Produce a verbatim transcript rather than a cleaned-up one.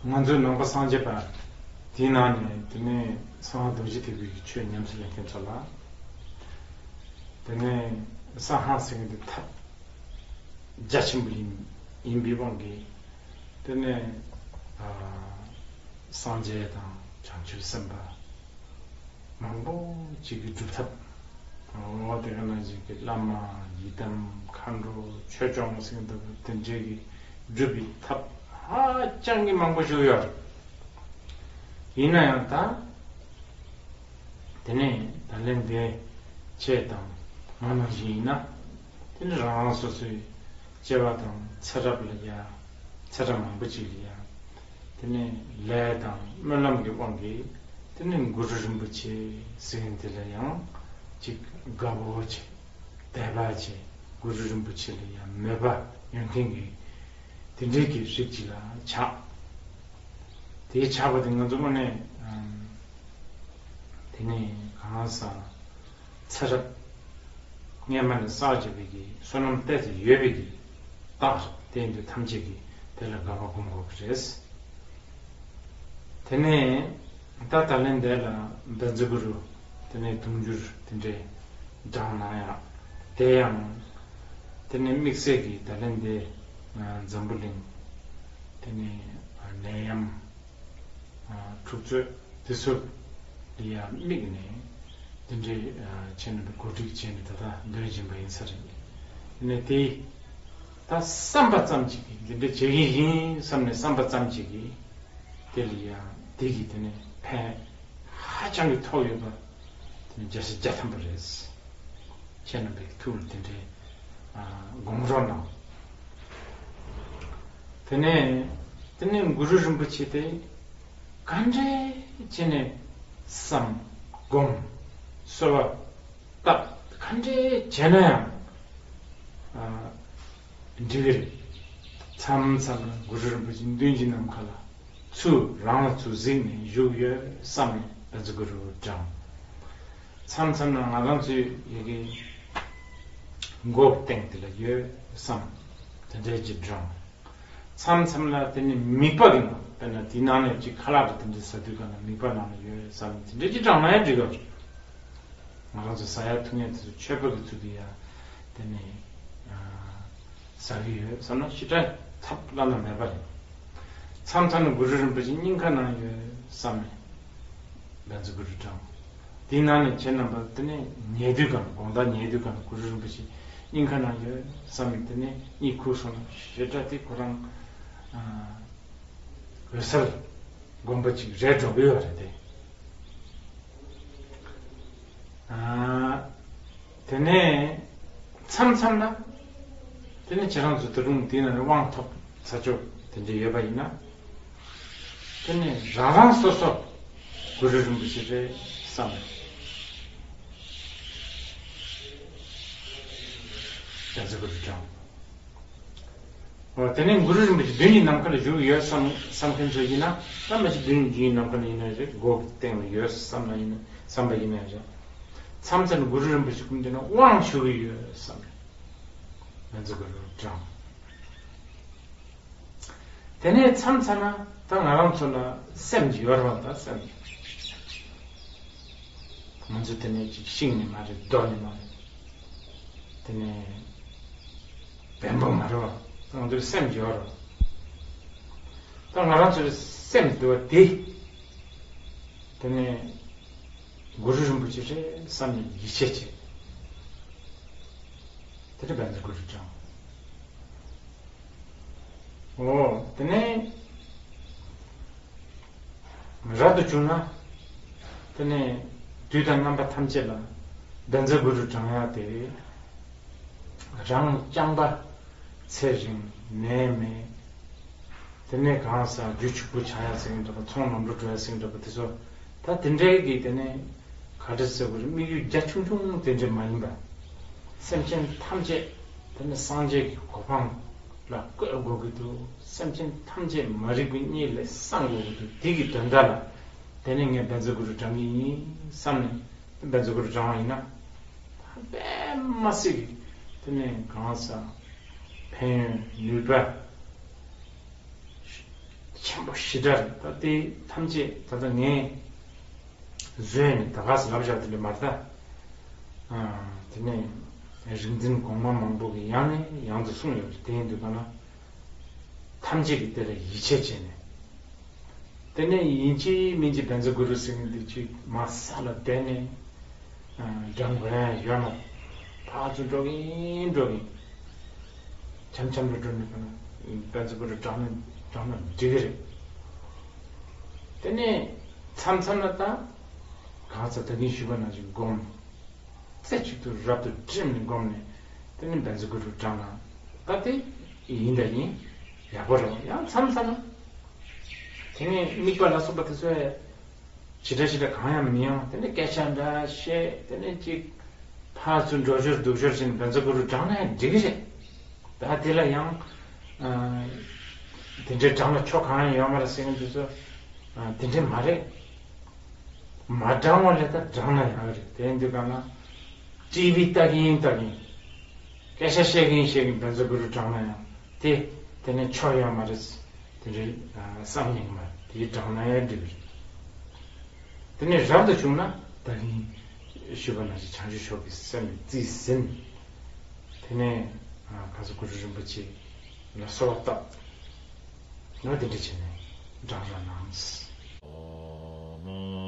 ང་ཚོའི་ནང་པ་སངས་རྒྱས་པ་དེའི་ནང་ནས་དེ་ནས་གསང་སྔགས་རྡོ་རྗེ་ཐེག་པའི་ཆོས་ཉམས་སུ་ལེན་མཁན་ཚོ་ལ། དེ་ནས་གསང་སྔགས་ཟེར་མཁན་དེ་ཐབས་རྒྱ་ཆེན་པོ་ཡིན་ཡིན་པའི་དབང་གིས། དེ་ནས་ཨ་སངས་རྒྱས་དང་བྱང་ཆུབ་སེམས་དཔའ་མང་པོ་ཅིག་གི་སྒྲུབ་ཐབས། འོ་དེ་ག་ནང་བཞིན་གྱི་བླ་མ་ཡི་དམ་མཁའ་འགྲོ་ཆོས་སྐྱོང་ཟེར་འདུག་དེ་འདྲའི་གི་སྒྲུབ་པའི་ཐབས་ཧ་ཅང་གི་མང་པོ་ཞིག་ཡོད་རེད། ཡིན་ན་ཡང་ད་དེ་ནས་ད་ལན་འདས་ཆེད་དང་ང་ནང་བཞིན་ཡིན་ན། དེ་ནི་རང་རང་སོ་སོའི་སྐྱེ་བ་དང་ཚེ་རབས་ལ་ཡ། ཚེ་རབས་མང་པོ་ཅིག་ལ་ཡ། དེ་ནས་ལས་དང་སྨོན་ལམ་གྱི་དབང་གིས་དེ་ནས་གུ་རུ་རིན་པོ་ཆེ་ཟེར་མཁན་དེ་ལ་ཡང་ཅིག་དགའ་པོ་བྱེད། དད་པ་བྱེད། གུ་རུ་རིན་པོ་ཆེ་ལ་ཡང་མོས་པ་ཡོད་མཁན་གྱི་དེ་འདྲའི་གི་རིགས་ཅིག་ལ་ཆགས། དེའི་ཆགས་པ་དེ་ང་ཚོ་དངོས་གནས་ཨམ། དེ་ནས་གང་ཟག་ཚེ་རབས་སྔ་མ་ནས་བསགས་བྱས་པའི་གི་བསོད་ནམས་ཏོག་ཙམ་ཡོད་པའི་གི་རྟགས་རེད། དེ་ཡིན་དུས་ཐམས་ཅད་ཀྱིས་དེ་ལ་དགའ་བ་སྒོམ་དགོས་ཀྱི་རེད། དེ་ནས་ད་ད་ལན་འདས་ལ་བཛྲ་གུ་རུ་དེ་ནས་དུང་ཕྱུར་དེ་འདྲས་བགྲངས་ན་ཡང་། དེ་ཡང་དེ་ནས་དམིགས་བསལ་གྱི་ད་ལན་འདས་འཛམ་བུ་གླིང་དེ་ནས་ནད་ཡམས་འཁྲུག་རྩོད་དེ་ཚོ་ལ་ཡང་དམིགས་ནས་དེ་འདྲའི་ཁྱེད་རྣམ་པས་གོ་སྒྲིག་བྱས་ནས་ད་ལྟ་འདོན་བཞིན་པ་ཡིན་ས་རེད། དེ་ནས་དེ་ད་བསམ་པ་ཙམ་ཅིག་གིས་འདི་འདྲ་བྱེད་ཀྱི་ཡིན་བསམ་ནས་བསམ་པ་ཙམ་ཅིག་གིས་དེ་ལ་ཡང་དེ་གིས་དེ་ནས་ཕན་ཧ་ཅང་གི་ཐོགས་ཡོད་པ་དེ་ནས་བརྒྱ་ཆ་བརྒྱ་ཐམ་པ་རེད། ཁྱེད་རྣམ་པས་ཐུགས་ལ་དེ་འདྲའི་དགོངས་རོགས་གནང་། དེ་ནས་དེ་ནས་གུ་རུ་རིན་པོ་ཆེ་དེ་ག་འདྲས་བྱས་ནས་བསམ་སྒོམ་གསོལ་བ་བཏབ་ག་འདྲས་བྱས་ན་ཡང་འགྲིག་གི་རེད། མཚམས་མཚམས་ལ་གུ་རུ་རིན་པོ་ཆེ་མདུན་གྱི་ནམ་མཁའ་ལ་ཚུར་རང་ལ་ཚུར་གཟིགས་ནས་བཞུགས་ཡོད་བསམ་ནས་བཛྲ་གུ་རུ་བགྲངས། མཚམས་མཚམས་ལ་ང་རང་ཚོའི་ཡི་གེ་མགོ་སྟེང་དེ་ལ་ཡོད་བསམ་དེ་འདྲའི་ཅིག་བགྲངས། མཚམས་མཚམས་ལ་དེ་ནི་དམིགས་པ་གི་ནང་དཔེར་ན་དེའི་ནང་ནས་ཅིག་ཁ་ལག་རེ་དེ་འདྲའི་ཟ་དུས་ག་ན་དམིགས་པ་ནང་ལ་ཡོད་བསམ་དེ་འདྲའི་ཅིག་བགྲངས་ན་ཡང་འགྲིག་གི་རེད། ང་རང་ཚོ་ཟ་ཡ་འཐུང་ཡ་དེ་ཚོ་མཆོད་པ་གི་ཚུལ་དུ་ཡ་དེ་ནི་ཟ་གི་ཡོད་བསམ་ན་ཞེ་དྲག་ཐབས་བླ་ན་མེད་པ་རེད། མཚམས་མཚམས་ནི་གུ་རུ་རིན་པོ་ཆེ་སྙིང་ཁ་ནང་ཡོད་བསམ་ནས་བཛྲ་གུ་རུ་བགྲངས། དེའི་ནང་ནས་ཁྱེད་རྣམ་པ་དེ་ནས་ཉལ་དུས་གང་དགོང་དག་ཉལ་དུས་གང་གུ་རུ་རིན་པོ་ཆེ་སྙིང་ཁ་ནང་ཡོད་བསམ་ནས་དེ་ནས་གཉིད་ཁུག་སོང་ན་ཞེ་དྲག་དེ་ཁོ་རང་འོད་གསལ་སྒོམ་པ་ཅིག་རེད་འགྲོ་གི་ཡོད་རེད་དེ། དེ་ནས་མཚམས་མཚམས་ལ་དེ་ནས་ཁྱེད་རང་ཚོ་ད་རུང་དེའི་ནང་ནས་དབང་ཐོབ་ས་ཕྱོགས་དེ་འདྲ་ཡོད་པ་ཡིན་ན། དེ་ནས་རང་རང་སོ་སོ་གུ་རུ་རིན་པོ་ཆེ་རེད་བསམ་ནས་བཛྲ་གུ་རུ་བགྲངས། འོ་དེ་ནས་གུ་རུ་རིན་པོ་ཆེ་མདུན་གྱི་ནམ་མཁའ་ལ་བཞུགས་ཡོད་བསམ་བསམ་མཁན་ཚོ་ཡིན་ན། ད་མ་གཞི་མདུན་གྱི་ནམ་མཁའ་ལ་ཡིན་ན་རེད། སྒོ་གི་སྟེང་ལ་ཡོད་བསམ་ན་ཡིན་ན་བསམ་པ་ཡིན་ན་རེད། མཚམས་མཚམས་ནས་གུ་རུ་རིན་པོ་ཆེ་སྐུ་མདུན་ན་དབང་ཞུ་གི་ཡོད་བསམ་ནས་བཛྲ་གུ་རུ་བགྲངས། དེ་ནས་མཚམས་མཚམས་ན་ད་ང་རང་ཚོ་ལ་སེམས་ཀྱི་ཡོད་རེད་བ། ད་སེམས་ང་ཚོ་དེ་ནས་ཅིག་ཤིང་ནི་མ་རེད། རྡོ་ནི་མ་རེད། དེ་ནས་བེམ་པོ་མ་རེད་བ། ང་ཚོའི་སེམས་ཀྱི་ཡོད་རེད། ད་ང་རང་ཚོའི་སེམས་འདུལ་བ་དེ། དེ་ནས་གུ་རུ་རིན་པོ་ཆེ་རེད་བསམ་ནས་ཡིད་ཆེས་བྱེད། དེ་ནས་བཛྲ་གུ་རུ་བགྲངས། འོ་དེ་ནས་རབ་ཏུ་བྱུང་ན། དེ་ནས་དུས་དང་རྣམ་པ་ཐམས་ཅད་ལ་བཛྲ་གུ་རུ་བགྲང་ཡག་དེ། རང་རྐྱང་པ་ཚེ་རིང་ནད་མེད། དེ་ནས་གང་ཟག་རྒྱུ་ཕྱུག་པོ་ཆགས་ཡག་ཟེར་མཁན་འདྲ་པོ། ཚོང་ལམ་འགྲོ་འགྲོ་ཡག་ཟེར་མཁན་འདྲ་པོ་དེ་ཚོ། ད་དེ་འདྲའི་གི་དེ་ནས་ག་འདྲ་ཟེར་དགོས་རེད། དམིགས་ཡུལ་རྒྱ་ཆུང་ཆུང་དེ་འདྲ་མ་ཡིན་པ། སེམས་ཅན་ཐམས་ཅད་དེ་ནི་སངས་རྒྱས་ཀྱི་གོ་འཕང་ལ་བཀོད་དགོས་ཀྱི་འདུག་སེམས་ཅན་ཐམས་ཅད་མ་རིག་པའི་གཉིད་ལས་སངས་དགོས་ཀྱི་འདུག་དེ་གི་དོན་དག་ལ་དེ་ནས་ངས་བཛྲ་གུ་རུ་བགྲང་གི་ཡིན་བསམ་ནས་བཛྲ་གུ་རུ་བགྲང་བ་ཡིན་ན། དཔེ་མ་སྲིད་ཀྱི་དེ་ནས་གང་ཟག་ཕན་ཡོན་ནུས་པ། ཆེན་པོ་ཞེ་དྲག་རེད། ད་དེ་ཐམས་ཅད་ད་ལྟ་ངས་བཟོས་ནས་ད་ག་ཟེ་ལབ་བཞག་དེ་འདྲ་མ་རེད་ད། ཨ། དེ་ནས་རིག་འཛིན་གོང་མ་མང་པོ་གིས་ཡང་ནས་ཡང་དུ་གསུངས་ཡོད་རེད། དེ་ཡིན་དུས་གང་ན་ཐམས་ཅད་ཀྱིས་དེ་ལ་ཡིད་ཆེས་བྱས་ནས། དེ་ནས་ཡིན་གཅིག་མིན་གཅིག་བཛྲ་གུ་རུ་ཟེར་མཁན་འདི་གཅིག་མར་ས་ལ་བསྡད་ནས། ཨ། བགྲང་དགོས་ཡ་ཡོད་མ་རེད། ཕར་ཚུར་འགྲོ་གིན་འགྲོ་གིན། འཆམ་འཆམ་རུ་འགྲོ་ནས་གང་ན་བཛྲ་གུ་རུ་བགྲང་ན་བགྲང་ན་འགྲིག་གི་རེད། དེ་ནས་མཚམས་མཚམས་ལ་ད་གང་ཟེ་ད་གིན་ཞུས་པ་ནང་བཞིན་སྒོམ། རྩེ་གཅིག་ཏུ་རབ་ཏུ་བསྒྲིམས་ནས་བསྒོམས་ནས། དེ་ནས་བཛྲ་གུ་རུ་བགྲང་ན། ད་དེ་ཡིན་ད་ཡིན། ཡག་པོ་རེད། ཡང་མཚམས་མཚམས་ལ། དེ་ནས་དམིགས་པ་ལ་སོགས་པ་དེ་ཚོ་ཞེ་དྲག་ཞེ་དྲག་གང་ཡང་མི་ཡོང་། དེ་ནས་སྐད་ཆ་འདྲ་བཤད། དེ་ནས་ཅིག་ཕར་ཚུར་འགྲོ་ཞོར་འདུག་ཞོར་བྱས་ནས་བཛྲ་གུ་རུ་བགྲང་ན་ཡང་འགྲིག་གི་རེད། ད་དེ་ལ་ཡང་། ཨ། དེ་འདྲའི་བགྲང་ན་ཆོ་གང་ཡང་ཡོད་མ་རེད་ཟེར་མཁན་དེ་ཚོ། ཨ། དེ་འདྲ་མ་རེད། མ་བགྲང་བ་ལས་ད་བགྲང་ན་ཡག་རེད། དེ་ཡིན་དུས་གང་ན་ཊི་ཝི་ལྟ་གིན་ལྟ་གིན། སྐད་ཆ་བཤད་གིན་བཤད་གིན་བཛྲ་གུ་རུ་བགྲང་ན་ཡང་དེ་དེ་ནས་ཆོ་ཡོད་མ་རེད། དེ་འདྲའི་བསམ་ཡིན་མ་རེད། དེ་བགྲང་ན་ཡང་འགྲིག་གི་རེད། དེ་ནས་རབ་ཏུ་བྱུང་ན་ད་གིན་ཞུས་པ་ནང་བཞིན་བྱང་ཆུབ་མཆོག་གི་སེམས་རྩིས་ཟིན། དེ་ནས་ག་ས་གུ་རུ་རིན་པོ་ཆེ་ལ་གསོལ་བ་བཏབ། ང་དེ་འདྲ་བྱས་ནས་བགྲང་རོགས་གནང་།